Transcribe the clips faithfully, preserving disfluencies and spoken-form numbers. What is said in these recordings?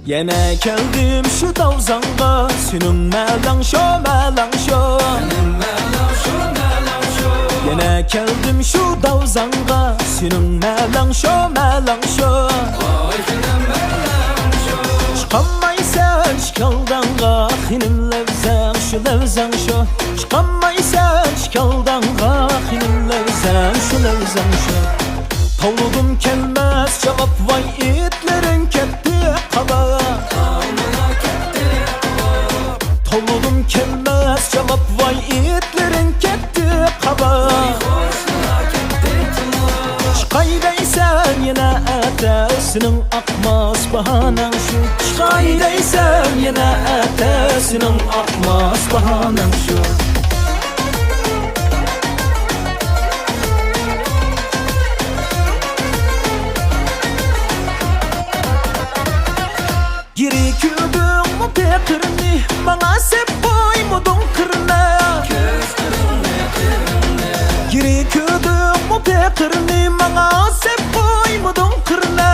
يەنە كەلدىم شۇ داۋزاڭغا، سېنىڭ مەلەڭ شو، مەلەڭ شو. يەنە كەلدىم شۇ داۋزاڭغا، سېنىڭ مەلەڭ شو، مەلەڭ شو. چىقالمايسەن ئىككى ئالدىڭغا، خېنىم لەۋزەڭ شۇ، لەۋزەڭ شو. چىقالمايسەن ئىككى ئالدىڭغا، خېنىم لەۋزەڭ شۇ، لەۋزەڭ شو. توۋلىدىم كەلمەس جاۋاب، ۋاي ئىتلىرىڭ كەتتى قالا. توۋلىدىم كەلمەس جاۋاب، ۋاي ئىتلىرىڭ كەتتى قالا. چىقاي دەيسەن يەنە ئەتە، سېنىڭ ئاقماس باھانەڭ شۇ. چىقاي دەيسەن يەنە ئەتە، سېنىڭ ئاقماس باھانەڭ شۇ. گىرى كۆردۈڭمۇ پېقىرنى، ماڭا سەپ قويمىدىڭ قىرنى. گىرى كۆردۈڭمۇ پېقىرنى، ماڭا سەپ قويمىدىڭ قىرنى.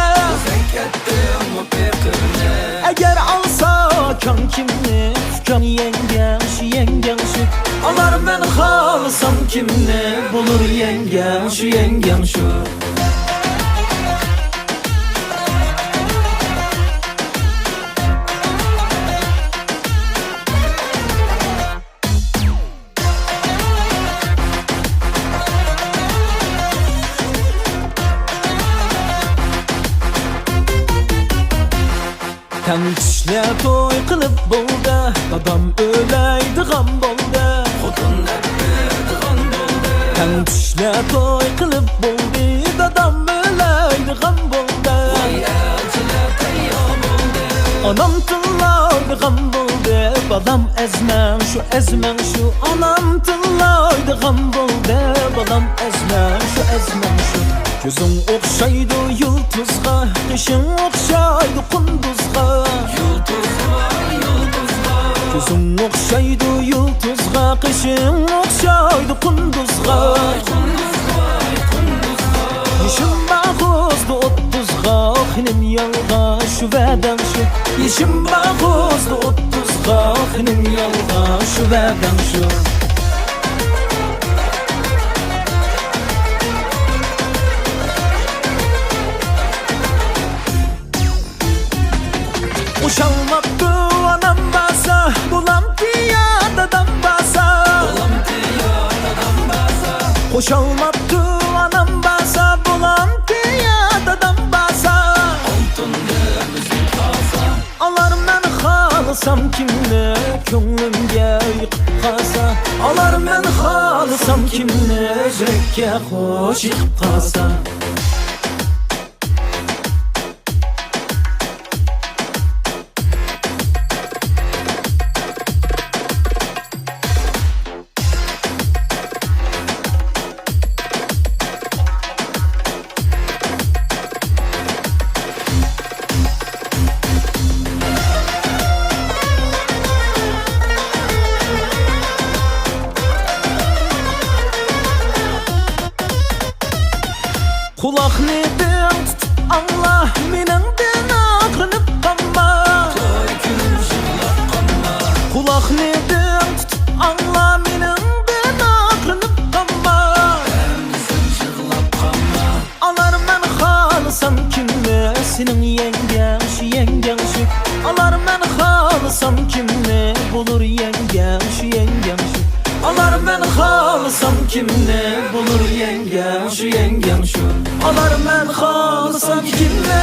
ئەگەر ئالسا ئاكاڭ كىمنى، ئۇكاڭ يەڭگەڭ شۇ، يەڭگەڭ شۇ. ئالارمەن خالىسام كىمنى، بولۇر يەڭگەڭ شۇ، يەڭگەڭ شۇ. تەڭ چۈشلەر توي قىلىپ بولدى، دادام ئۆلەيدىغان بولدى. خوتۇن دەپ بېرىدىغان بولدى. تەڭ چۈشلەر توي قىلىپ بولدى، دادام ئۆلەيدىغان بولدى. ۋاي ئەلچىلەر تەييار بولدى. ئانام تىللايدىغان بولدى، بالام ئەزمەڭ شۇ، ئەزمەڭ شۇ. ئانام تىللايدىغان بولدى، بالام ئەزمەڭ شۇ، ئەزمەڭ شۇ. كۆزۈڭ ئوخشايدۇ يۇلتۇزغا، قېشىڭ ئوخشايدۇ قۇندۇزغا. يۇلتۇزغا، يۇلتۇزغا. كۆزۈڭ ئوخشايدۇ يۇلتۇزغا، قېشىڭ ئوخشايدۇ قۇندۇزغا. قۇندۇزغا، قۇندۇزغا. يېشىم باغۇزدا ئوتتۇزغا، خېنىم يالغان شۇ ۋەدەڭ شۇ. يېشىم باغۇزدا ئوتتۇزغا، خېنىم يالغان شۇ ۋەدەڭ شۇ. قوشالماپتۇ ئانام بارسا، بولامتى يا دادام بارسا. قوشالماپتۇ ئانام بارسا، بولامتى يا دادام بارسا. ئالارمەن خالىسام كىمنى، كۆڭلۈمگە يېقىپ قالسا. ئالارمەن خالىسام كىمنى، يۈرەككە خوش يېقىپ قالسا. قۇلاقنى دىڭ تۇتۇپ ئاڭلا، مېنىڭدىن ئاغرىنىپ قالما. قۇلاقنى دىڭ تۇتۇپ ئاڭلا، مېنىڭدىن ئاغرىنىپ قالما. ئالارمەن خالىسام كىمنى، سېنىڭ يەڭگەڭ شۇ، يەڭگەڭ شۇ. ئالارمەن خالىسام كىمنى، بولۇر يەڭگەڭ شۇ، يەڭگەڭ شۇ. ئالارمەن خالىسام كىمنى، بولۇر يەڭگەڭ شۇ، يەڭگەڭ شۇ. ئالارمەن خالىسام كىمنى.